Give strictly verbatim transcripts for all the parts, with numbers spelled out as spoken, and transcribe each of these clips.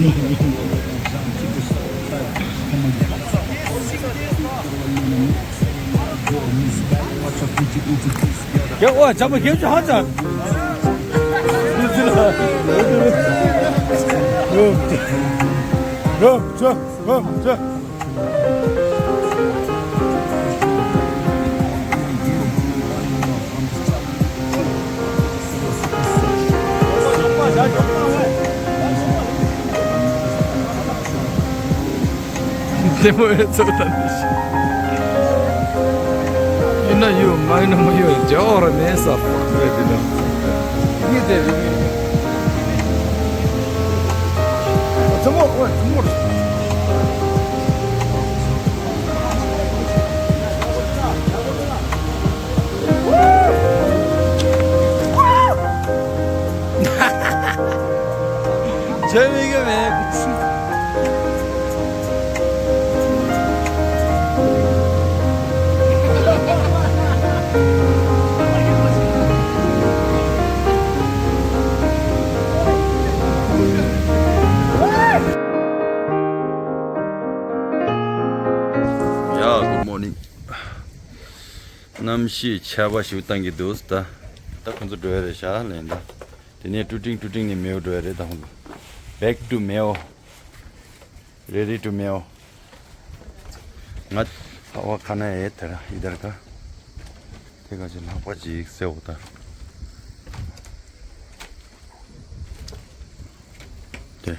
ཡ་ཨོ་ཇམ་པོ་གེབ་ཅུ་ཧ་ཅང་། རོ་ཅོ་རོ་ཅོ། དེ་མོ་ཡོད་ཚོད་ད་འདི་ཤི། ཡིན་ན་ཡོད་མ་ཡིན་ན་མ་ཡོད་རྒྱ་འོ་ར་མེད་ས་ཕག་རེད་འདི་ན། ངས་དེ་རིག་ངེས་རེད། ཚང་མ་ཨོ་ཚང་མ་རེད། བྱེད་མི་གི་མེད། ཡ། Good morning. གནམ་གཤིས་ཆར་པ་ཞིག་བཏང་གི་འདུག་ད། ད་ཁོང་ཚོ་འགྲོ་ཡ་རེད་ཤག་ལན་ད། དེ་ནས་ཀྲུ་ཀྲིང་ཀྲུ་ཀྲིང་ནས་མེའོ་འགྲོ་ཡ་རེད་ད་ཁོང་ཚོ། Back to Meo. Ready to Meo. ང་ལྷག་པ་ཁ་ན་ཡེ་དེ་ར་ཡི་དར་ཀ། དེ་ག་ཅི་ལྷག་པ་ཅིག་སེ་འོ་ད། དེ།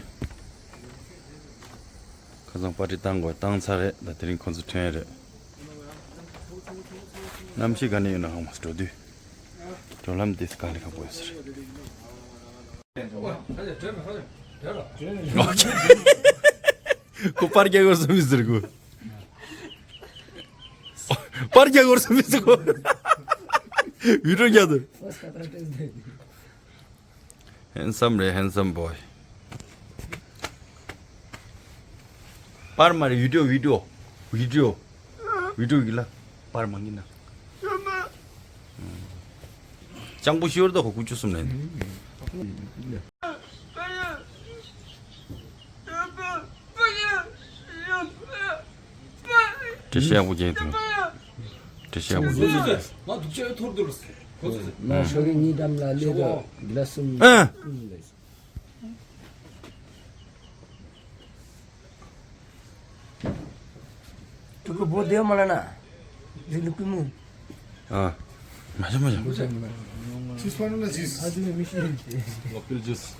ཁ་སང་པར་ཊི་བཏང་དགོས་བཏང་ཚར་རེད་ད་དེ་རིང་ཁོང་ཚོ་ཐོན་ཡ་རེད། གནམ་གཤིས་ག་ནས་ཡོད་ན་ཧང་མ་སི་འགྲོ་དུས། འགྲོ་ལམ་འདི་ག་ལས་ཁག་པོ་ཡོད་ས་རེད། ཁོ་པར་རྒྱག་དགོས་བསམ་མི་ཟེར་གོ། པར་རྒྱག་དགོས་བསམ་མི་ཟེར་གོ། བི་ཌིའོ་རྒྱག་དུ། Handsome རེད། Handsome boy. པར་མ་རེད། བི་ཌིའོ་བི་ཌིའོ། བི་ཌིའོ། བི་ཌིའོ་གི་ལ། པར་མ་ངེས་ན། སྤྱང་པོ་ཤོར་དོ་ཁོ་ཀུ་ཅུ་གསུམ་ལེན། འགྲེལ་བཤད་ཡག་པོ་རྒྱག་ཐུབ། འགྲེལ་བཤད་ཡག་པོ་རྒྱག་ཐུབ། ང་སྡུག་ཅག་ཐོར་འདུག་ལ། ང་ཤོ་རི་གཉིས་འགྲམ་ལ་སླེབས་དོ་གི་ལ་གསུམ། ཨ། ཀྲུ་གུ་བོ་དེ་མ་ལ་ན། རི་ལུ་ཀུ་མུ། ཨ། མ་བྱ་མ་བྱ། ཅིས་པ་ན་ཅིས། ཨ་ཙི་མི་ཤེས། ལོ་པིལ་ཇུས།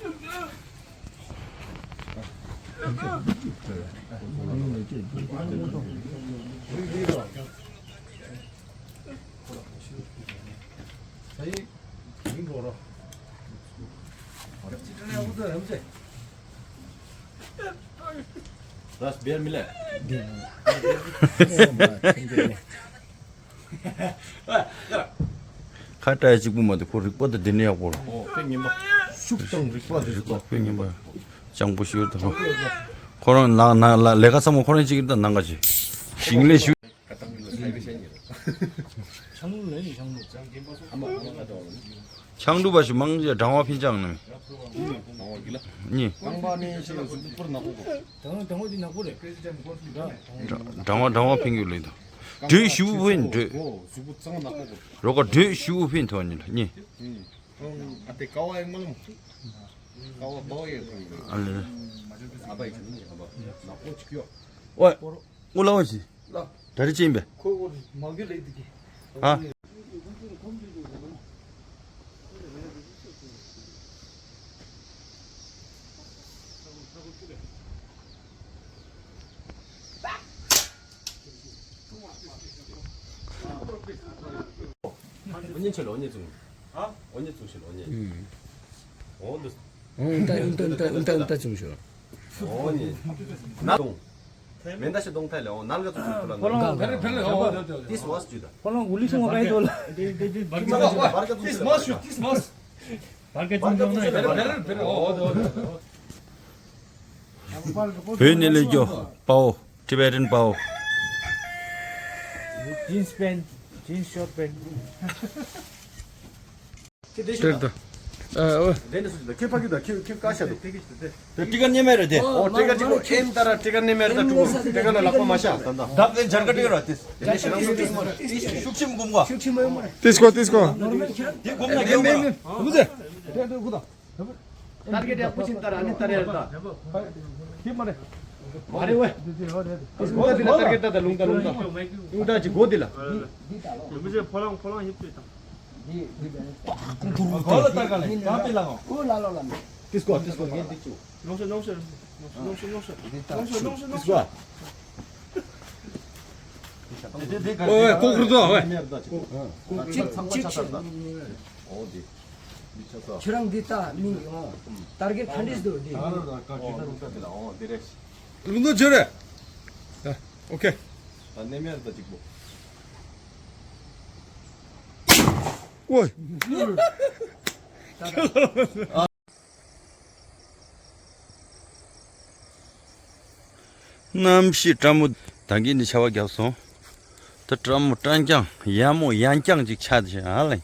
ར་སྦེར་མི་ལས། ཁ་བཀྲ་ཡ་གཅིག་པུ་མ་དེ་ཁོ་རིག་པ་དང་འདི་ནས་ཡག་པོ་ར། ཨོ་དཔེ་ངན་པ། ཤུགས་དང་རིག་པ་དེ་རིག་པ་དཔེ་ངན་པ། སྤྱང་པོ་ཤོར་དང་། ཁོ་རང་ནང་ནང་ལ་ལས་ཀ་ཚང་མ་ཁོ་རང་གཅིག་གིས་དང་ནང་ག་ཅི། ཞིང་ལས་ཞུ། ཆང་ལུ་ལས་ནི་ཆང་ལུ། ཆང་ལུ་བ་ཞུ་མང་ཇ་གྲང་བ་ཕིན་ཅང་ནི། ནི། དང་པ་ནི་ཞེས་གཟུགས་པོ་ནག་པོ་གོ། དང་དང་པོ་འདི་ནག་པོ་རེད། གྲང་བ་གྲང་བ་ཕིན་གྱི་ལོས་དང་། འགྲོས་ཞུ་ཕིན་འགྲོས། གཟུགས་པོ་གཙང་ནག་པོ་གོ། རོ་ཀ་འགྲོས་ཞུ་ཕིན་ཐོག་ཉིད་ལ་ནི། ཨ་དེ་ཀ་བ་ཡང་མ་ལམ། ཀ་བ་པའོ་ཡང་ཐོག་ཉིད་ལ། ཨ་ལེ། ཨ་བ་ཡི་ཆ་ནི་ཨ་བ་ནག་པོ་ཅིག་ཡོད། ཨོ། ཨོ་ལ་ཨོ་ཞི། ལ། ད་རེ་ཅིན་པས། ཁོ་ཁོ་མ་གི་ལེགས་འདུག་གི། ཨ། ཨོ་ཉེ་ཆེ་ལ་ཨོ་ཉེ་ཙུང་། ཨ། ཨོ་ཉེ་ཙུང་ཞིག་ལ་ཨོ་ཉེ། ཨོ་འདི། ཨོ་ད་ད་ད་ད་ཙུང་ཞོ། ཨོ་ཉེ། ན་དུང་། མེ་མདའ་ཞིག་གཏོང་ཐལ་ལེ་འོང་ནལ་ག་ཚོ་ཚོ་ལ་ནོ། ཕེ་རེ་ཕེ་རེ་འོ་འོ་འོ། ཏིས་མོ་སི་ཇུ་ད། ཁོ་རང་གུ་ལི་སོང་བ་ག་ཡི་དོ་ལ། ཏིས་མོ་སི་ཇུ་ཏིས་མོ་སི་ཇུ། བར་ག་ཚོང་ཚོང་ན་ཡོད་པ། ཕེ་རེ་ཕེ་རེ་འོ་འོ་འོ། བོད་ནས་སླེབས་རྒྱུ་པའོ། Tibetan པའོ། ཇིན་སི་པེན། ཇིན་སི་ཤོར་པེན། སྤྲེལ་དང་། ཨ་ཨོ། དེ་ནས་སུ་ད་ཁྱོད་ཕ་གི་ད་ཁྱོད་ཁྱོད་ཀ་ཤ་འདུག་དེ་ཊི་ཀར་ཉེ་མེད་རེད་དེ། ཨོ་ཊི་ཀར་ཅིག་པོ་ཨེམ་ད་ར་ཊི་ཀར་ཉེ་མེད་རེད་ད། ཊི་ཀར་ལ་ལག་པ་མ་བཞག་ད་ད། བདག་དེ་སྦྱར་ཀ་ཊི་ཀར་ར་དེ། ཤུགས་ཆེན་སྒོམ་ག་ཤུགས་ཆེན་མ་ཡོང་མ་རེད། ཏིས་ཀོ་ཏིས་ཀོ། དེ་སྒོམ་ན་རྒྱལ་མ་རེད། ཏར་གེཊ་ཡག་པོ་ཕྱིན་ད་ར་ཨ་ནི་ཏར་ཡར་ད། ཁྱེད་མ་རེད། མ་རེད་ཝེ། ཏིས་ཀོ་ད་དེ་ལ་ཏར་གེཊ་ད་ད་ལུང་ད་ལུང་ད། ལུང་ད་ཅིག་སྒོ་དེ་ལ། འདི་ད་ལོ། འདི་ཕོ་ལང་ཕོ་ལང་ཡིབ་ཏུ་ད། འདི་འདི་ད་ལོ། གོ་ལ་ཏར་ག་ལེ་ད་པེ་ལ་གོ། ཨོ་ལ་ལོ་ལ་མི། ཏིས་ཀོ་ཏིས་ཀོ་ངས་འདི་ཅུ། ལོངས་ཤོག་ལོངས་ཤོག་ལོངས་ཤོག་ལོངས་ཤོག་ལོངས་ཤོག་ཏིས་ཀོ། དེ་དེ་ག་ཨོ་ལེ་ཀོ་ཀུར་ཏོ་ཨོ་ལེ། ཅིག་ཅིག་ཨོ་འདི། འདི་ཆ་ཚང་། ཁྱོད་རང་འདི་ལྟ་མིན་འདི་ཨོ། ཏར་གེཊ་ག་འདྲས་འདུག་འདི། ཨོ་འདི་རེད། ལུང་དོ་ཇོ་རེད། ཨོ་ཁེ། ད་ནེ་མེར་ད་གཅིག་པོ། ཨོ། གནམ་གཤིས་སྤྲང་མོ། ད་གིན་ནི་ཆར་པ་བརྒྱབ་སོང་། ད་སྤྲང་མོ་སྤྲང་རྐྱང་ཡ་མོ་ཡང་རྐྱང་ཅིག་ཆགས་བྱས་ཨ་ལེ།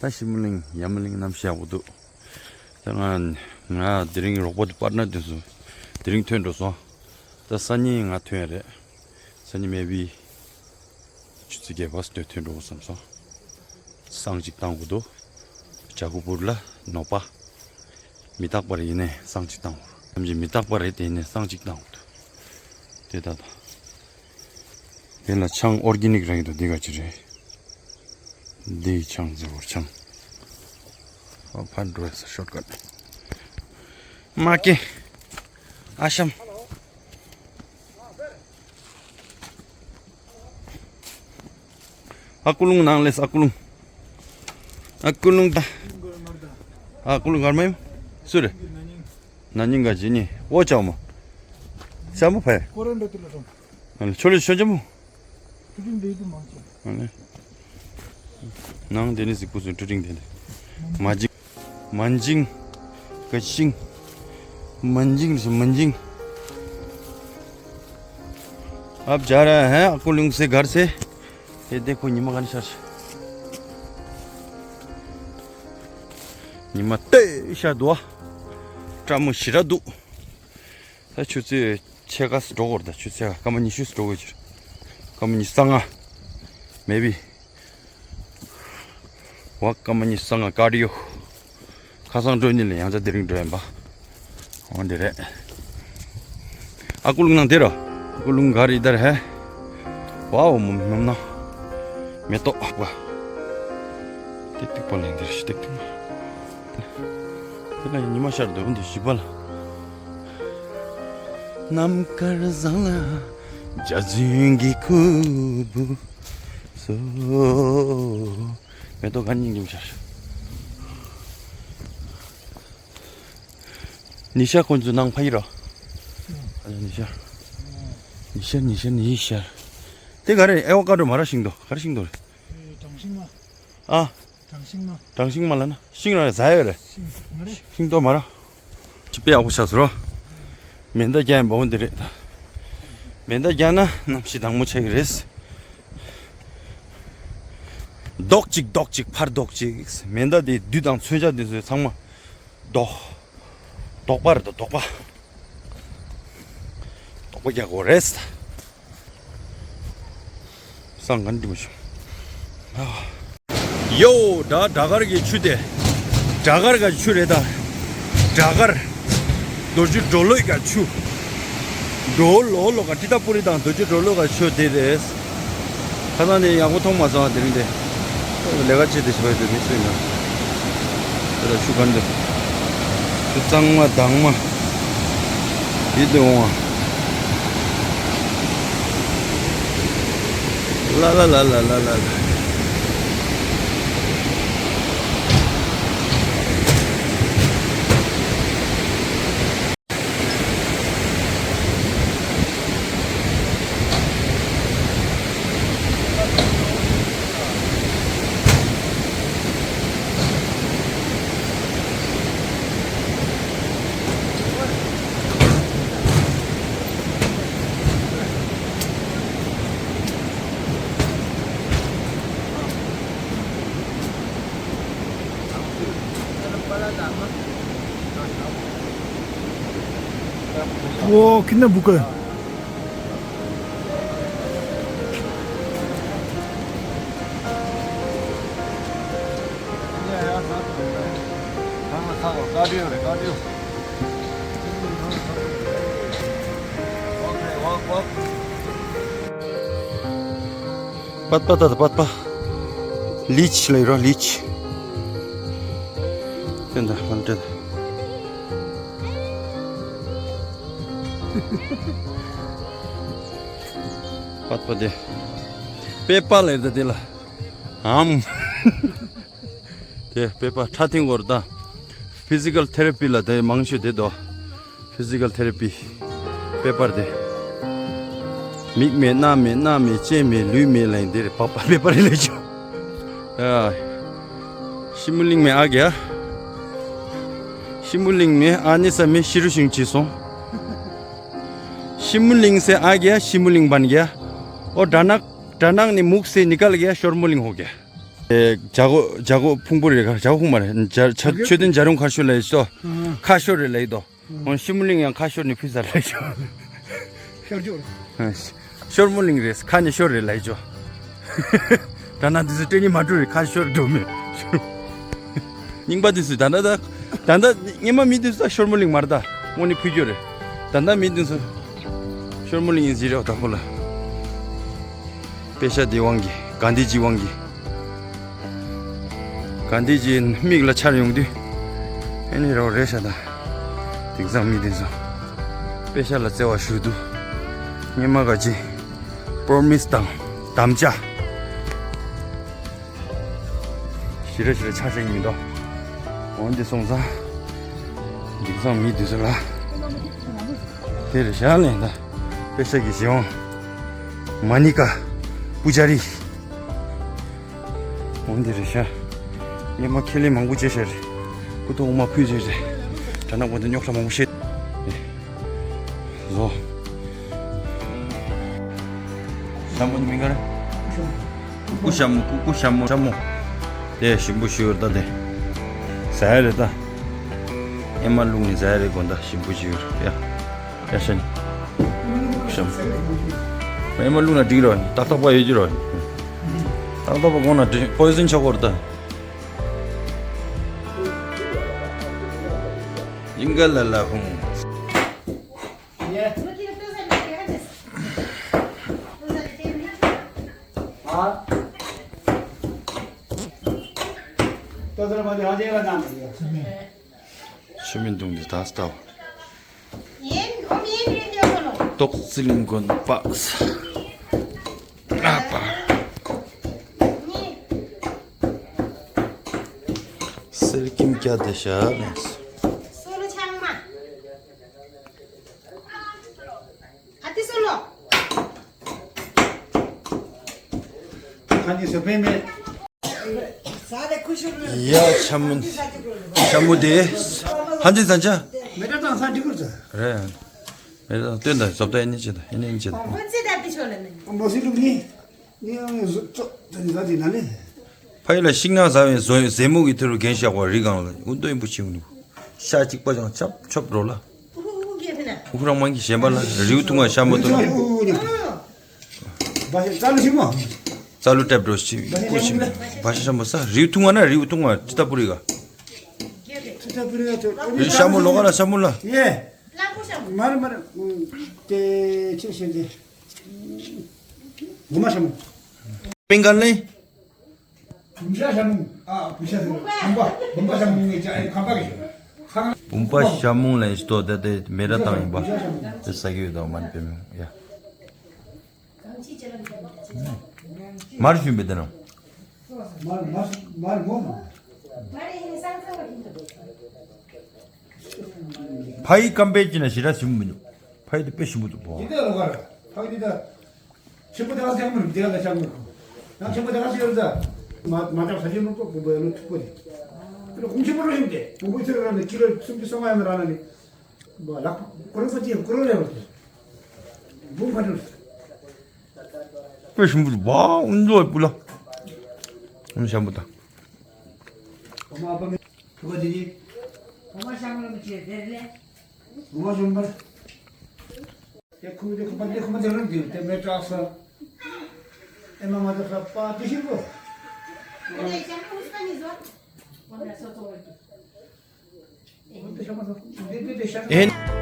ད་ཞིམ་མོ་གླིང་ཡ་མོ་གླིང་གནམ་གཤིས་ཡག་པོ་འདུག་ད་ང་ང་དེ་རིང་རོགས་པ་དེ་པར་ན་དེ་སུ་དེ་རིང་ཐོན་འགྲོ་སོང་། ད་སང་ཉིན་ང་ཐོན་ཡ་རེད། སང་ཉིན་མེ་བི། ཆུ་ཚོད་བརྒྱད་པ་སྟོད་ཐོན་འགྲོ་བསམ་སོང་། བསང་གཅིག་བཏང་དགོས་འདུག་ཇ་ཁུ་པུར་ལ་ནོ་པ། མི་རྟག་པ་རེད་ཡིན་ནའི་བསང་གཅིག་བཏང་དགོས། ཐམས་ཅད་མི་རྟག་པ་རེད་དེ་ཡིན་ནའི་བསང་གཅིག་བཏང་དགོས་འདུག་དེ་ད་ད། དེ་ལ་ཆང་ཨོར་གེ་ནིག་རང་ཡིན་འདུག་འདི་ག་ཅི་རེད། འདི་ཆང་ཟེར་བོར་ཆང་། ཨ་ཕར་འགྲོ་ཡ་ས་ཤོར་ཀ་ནས། མ་ཀེ། ཨ་ཤམ། ཨ་ཀུ་ལུང་ནང་ལས་ཨ་ཀུ་ལུང་། ཨ་ཀུ་ལུང་ད། ཨ་ཀུ་ལུང་གར་མ་ཡིན། སུ་རེད། ན་ནིང་ག་ཇི་ནི་ཨོ་ཅག་མོ། ཤ་མོ་ཕའི། ཨ་ནི་ཆོ་ལེ་ཆོ་ཅག་མོ། ཨ་ནི། ནང་དེ་ནི་གཟིགས་པོ་སུ་ཀྲུ་ཀྲིང་དེ་ནི། མ་ཇིང་། མན་ཇིང་། ག་ཤིང་། མན་ཇིང་རེད་མན་ཇིང་། ཨབ་ཇ་ར་ཧེ་ཨ་ཀུ་ལུང་སེ་གར་སེ། དེ་དེ་ཁོ་ཉི་མ་ག་ནི་ཤར་ཤར། ཉི་མ་ལྟོས་ཤར་འདུག་ཨ། སྤྲང་མོ་ཞེ་དྲག་འདུག་ད་ཆུ་ཚོད་ཕྱེད་ཀ་ཙམ་འགྲོ་དགོས་རེད། ད་ཆུ་ཚོད་སྐར་མ་ཉི་ཤུ་ཙམ་འགྲོ་དགོས་ཀྱི་རེད། སྐར་མ་ཉི་ཤུ་རྩ་ལྔ། མེ་བི། ཝག་སྐར་མ་ཉི་ཤུ་རྩ་ལྔ་ཀར་ཌི་ཡོ། ཁ་སང་འགྲོ་ནི་ལས་ཡང་བསྐྱར་དེ་རིང་འགྲོ་ཡིན་པ། འོ་འདི་རེད། ཨ་ཀུ་ལུང་ནང་དེ་རོ། ཨ་ཀུ་ལུང་ག་རེ་ད་རེད་ཧེ། ཝའོ་མོ་མོ་ན། མེ་ཏོག་ཨ་ཀ། ཏིག་ཏིག་པ་ལེན་དེ་རེད་ཏིག་ཏིག་མ། དེ་ལ་ཉི་མ་ཤར་འདུག་འདི་བཞི་པ་ལ། ནམ་མཁར་བཟང་ལ་འཇའ་ཚོན་གྱི་ཁུ་བུ་སོ། མེ་ཏོག་ག་སྙིང་རྗེ་མོ་ཤར། ཉི་ཤར་ཁོང་ཚོའི་ནང་ཕ་ཡི་རོ། ཉི་ཤར། ཉི་ཤར་ཉི་ཤར་ཉི་ཤར། དེ་ག་རེ་ཨེ་ཝ་ཀ་ཌོ་མ་ར་ཤིང་ཏོག་ག་རེ་ཤིང་ཏོག་རེད། ཨ། གྲང་ཤིང་མ། གྲང་ཤིང་མ་ལ་ན་ཤིང་ར་ཟ་ཡ་རེད། ཤིང་མ་རེད། ཤིང་ཏོག་མ་ར། ཅི་དཔེ་ཡག་པོ་ཆགས་སོང་རོ། མེ་མདའ་རྒྱག་ཡིན་པ་འོ་འདི་རེད། མེ་མདའ་རྒྱག་ན་གནམ་གཤིས་དྭངས་མོ་ཆགས་ཀྱི་རེད། རྡོག་གཅིག་རྡོག་གཅིག་ཕར་རྡོག་གཅིག་མེ་མདའ་དེ་རྡུལ་དང་མཚོན་ཆ་དེ་ཚོ་ཚང་མ་རྡོག་རྡོག་པ་རེད་དོ་རྡོག་པ། རྡོག་པ་རྒྱག་དགོས་རེད། སང་ག་འདྲི་མ་བྱུང་། ཡོ་ད་བྲག་དཀར་གྱི་ཆུ་དེ། བྲག་དཀར་གྱི་ཆུ་རེད་ད། བྲག་དཀར། རྡོ་རྗེ་གྲོ་ལོད་ཀྱི་ཆུ། གྲོ་ལོད་ལོ་ག་ཏི་ཏ་པུ་རི་དང་རྡོ་རྗེ་གྲོ་ལོད་ཀྱི་ཆུ་དེ་རེད། ཁ་སང་ནས་ཡག་པོ་མཐོང་མ་སོང་ཨ་དེ་རིང་དེ། ལས་ཀ་བྱེད་དེ་ཞིག་བས་དེ་མི་སུ་ཡིན་ན། དེ་ལ་ཆུ་ག་འདི། ཆུ་གཙང་མ་དྭངས་མ། ཡིད་དུ་འོང་བ། ལ་ལ་ལ་ལ། वो कितना बुक है? པད་པ་ད་ད་པད་པ། ལིཆ་ལ་ཡོད་ར་ལིཆ། དེ་འདྲ་མ་འདྲ། པད་པ་དེ། པད་པ་ལ་ཡོད་ད་དེ་ལ། ཨམ། དེ་པད་པ་ཁྲ་ཐིང་གོར་ད། ཕི་ཟི་ཀལ་ཐེ་ར་པི་ལ་དེ་མང་ཤོས་དེ་དོ། ཕི་ཟི་ཀལ་ཐེ་ར་པི། པད་པ་དེ། མིག་མེད་རྣ་མེད་སྣ་མེད་ལྕེ་མེད་ལུས་མེད་ལ་ཡིན་དེ་རེད་པ་པ་པད་པ་རེད་ལས་ཆོ། ཨ། ཤི་མུ་ལིང་མེད་ཨ་གེ་ཨ། ཤི་མུ་ལིང་མེད་ཨ་ནི་ས་མེད་ཤི་རུ་ཤིང་ཆི་སོང་། ཤི་མུ་ལིང་སེ་ཨ་གེ་ཨ། ཤི་མུ་ལིང་བན་གེ་ཨ། ཨོ་དྲ་ནག་དྲ་ནག་ནི་མུག་སེ་ནི་ཀ་ལ་གེ་ཨ། ཤོར་མུ་ལིང་ཧོ་གེ་ཨ། ཨེ་ཇ་གོ་ཇ་གོ་ཕུང་པོ་རེད་ག་ཇ་གོ་ཕུང་མ་རེད། ཇ་ཆ་ཆོས་ལྡན་ཇ་རུང་ཁ་ཤོར་ལ་ཡི་སོ། ཁ་ཤོར་རེད་ལ་ཡི་དོ། ཨོ་ཤི་མུ་ལིང་ཡང་ཁ་ཤོར་ནི་ཕུལ་ས་ལ་ཡི་ཤོ། ཤོར་ཅོ། ཤོར་མུ་ལིང་རེད་ཁ་ནི་ཤོར་རེད་ལ་ཡི་ཅོ། ད་ན་དུས་སུ་སྤྲད་ནི་མ་འགྲོ་རེད་ཁ་ཤོར་འགྲོ་མེད། རྙིང་པ་དུས་སུ་ད་ན་ད་ད་ད་སྔན་མ་མི་དུས་སུ་ད་ཤོར་མུ་ལིང་མར་ད་དངོས་ནི་ཕུལ་རྒྱུ་རེད། ད་ད་མི་དུས་སུ་ཤོར་མུ་ལིང་ཡིན་ཟི་རེད་ད་ཁོ་ལ། དཔེ་ཤ་དེ་དབང་གིས་གྷན་དྷི་ཇི་དབང་གིས། གྷན་དྷི་ཇི་མིག་ལ་འཆར་ཡོང་དུས། ཨེ་ནི་རོ་རེ་ཤ་ད། དེང་སང་མི་དེ་ཚོ། དཔེ་ཤ་ལ་བརྩེ་བ་ཞུ་དུས། སྔན་མ་ག་ཅི། པོར་མིས་དང་། དམ་བཅའ། ཞི་ར་ཞི་ར་ཆ་ཤེས་མི་འདུག་འོན་ཏེ་སོང་ཙང་། དེང་སང་མི་དེ་ཚོ་ལ། དེ་རེ་ཤ་ལེན་ད། དཔེ་ཤ་གི་ཞི་འོང་། མ་ནི་ཀ། པུ་ཇ་རི། འོན་ཏེ་རེད་ཤག་སྔན་མ་ཁས་ལེན་མང་པོ་བྱས་ཤག་རེད། སྐུ་ཐོག་འོ་མ་ཕུལ་བྱས་རེད། དྲ་ནག་པོ་འདི་རྙོག་དྲ་མང་པོ་བཤད། བཟོ། ཤ་མོ་འདི་མིང་ག་རེ། ཀུ་ཀུ་ཤ་མོ་ཀུ་ཀུ་ཤ་མོ་ཤ་མོ། དེ་ཞིམ་པོ་ཞུ་ད་དེ། ཟ་ཡ་རེད་ད། ཨེ་མ་བླུགས་ནས་ཟ་ཡ་རེད་དགོན་ད་ཞིམ་པོ་ཞུ་ཡ། ཡ་ཤ་ནི། ཤམ། ཨེ་མ་བླུགས་ན་འགྲིག་རོ། ཏག་ཏག་པ་ཡོད་ཀྱི་རོ། ཏག་ཏག་པ་དགོངས་ན་འགྲིག་པོ་ཡི་ཟིན་ཆོག་གོ་ར་ད། ཡིན་ག་ལ་ལ་ཧུང་། ཆུ་མིན་དུང་འདི་ད་ལྟ་བ། ཏོག་ཙི་ལིང་གོན་པ། ཨ་པ། གསེར་སྐྱེམས་སྐྱ་དེ་ཤ་ལས། སོ་ལོ་ཆང་མ། ཨ་ཏི་སོ་ལོ། ཁ་ནི་སོ་པེ་མེ། ཡ་ཆ་མུ། ཆ་མུ་དེ། ཧན་ཅི་ཟན་ཆ། མེ་ཏྲ་དང་ས་འགྲིག་གུར་ཚ། རེད། མེ་ཏྲ་དང་སྟོན་དང་བཟོ་ལྟ་ཡིན་ཅི་དང་ཡིན་ཅི་དང་། མོ་ཙི་ད་པི་ཆོ་ལ་ནི། མོ་སི་ལུག་ནི། ནི་ཡང་ཟོ་ཙོ་ཙོ་ནི་ད་དི་ན་ནི། ཕ་ཡུལ་ལ་ཤིང་ནགས་ཟ་བའི་ཟོ་ཟེ་མོ་གི་ཐུར་རྒན་ཤག་པ་རི་སྒང་ལ་འུ་དོ་ཡིན་པོ་ཆེ་འུ་ནི། ཤ་གཅིག་པ་ཅང་ཆབ་ཆོབ་འགྲོ་ལ། ཨུ་ཁུ་རང་མང་གི་གཞན་པ་ལ་རིའུ་ཐུང་བ་ཤ་མོ་ཐུང་། བ་ཤ་ཙ་ལུ་ཞིམ་མོ། ཙ་ལུ་ཏྲེབ་འགྲོ་ཞིག་པོ་ཞིམ། བ་ཤ་ཤམ་པོ་ས་རིའུ་ཐུང་བ་ན་རིའུ་ཐུང་བ་ཅི་ལྟ་བུ་རིག་ག་ཤ་མོ་ལོ་ག་ལ་ཤ་མོ་ལ། ཡེ། མར་མར། དེ་ཆེ་ཤེས་དེ། གོ་མ་ཤ་མོ། པིང་ག་ལེ། བུམ་པ་ཤ་མོང་ཨ་བུམ་པ་ཤ་མོང་བུམ་པ་བུམ་པ་ཤ་མོང་ངས་ཅག་ཨེ་ཁ་པ་གི་ཤ། བུམ་པ་ཤ་མོང་ལ་ཡིན་ཏོ་ད་དེ་མེ་ར་བཏང་ཡིན་པ། དེ་ས་གི་ཡོད་དོ་མ་ནི་པེ་མོང་ཡ། མར་ཞུན་པའི་དེ་ནང་། མར་མར་མར་མོ། ཕ་ཡི་ཀམ་པེ་ཅི་ན་ཞི་ར་ཞིམ་མི་འདུག་ཕ་ཡི་དེ་དཔེ་ཞིམ་པོ་འདུག་བོ། འདི་ལོ་གར་ཕ་ཡི་དེ་ད། ཆེན་པོ་དེ་ག་ཟེར་མི་རུང་དེ་ག་ལ་ཤ་མོ། ཡང་ཆེན་པོ་དེ་ག་ཟེར་ཡོད་ཟ། མ་མ་ཏག་ས་ཆེན་པོ་པོ་པོ་ཡ་ལོ་ཐུག་པོ་དེ། དེ་ལ་ཁུངས་ཆེན་པོ་རོ་ཞིམ་དེ། མོ་པོ་ཚེ་ར་ནི་ཀི་ལོ་སུམ་ཅུ་སོ་ལྔ་ཡ་མི་ར་ན་ནི། མ་ལག་ཀོ་རོ་པ་ཅི་ཀོ་རོ་རེ་བ་དེ། བུ་མ་ཏུ། དཔེ་ཞིམ་པོ་འདུག་བ་ཨུན་ཛོ་པུ་ལ། ཨུན་ཤམ་པོ་དང་། ཨོ་མ་ཨ་ཕ་མེ། ཐུག་ག་དེ་ནི། གོང་མ་ཤང་ལོ་མི་བྱེད་དེར་ལས། གོང་མ་ཤང་པར། དེ་ཁུ་དེ་ཁུ་པ་དེ་ཁུ་པ་དེ་རང་དེ་དེ་མེ་བྲག་ས། ཨེ་མ་མ་དེ་ས་པ་དེ་ཤི་གོ། དེ་ལས་ཤང་ཁུ་སི་ནི་ཟོ། དེ་ཤང་མ་ཟོ། དེ་དེ་དེ་ཤང་། ཨེ།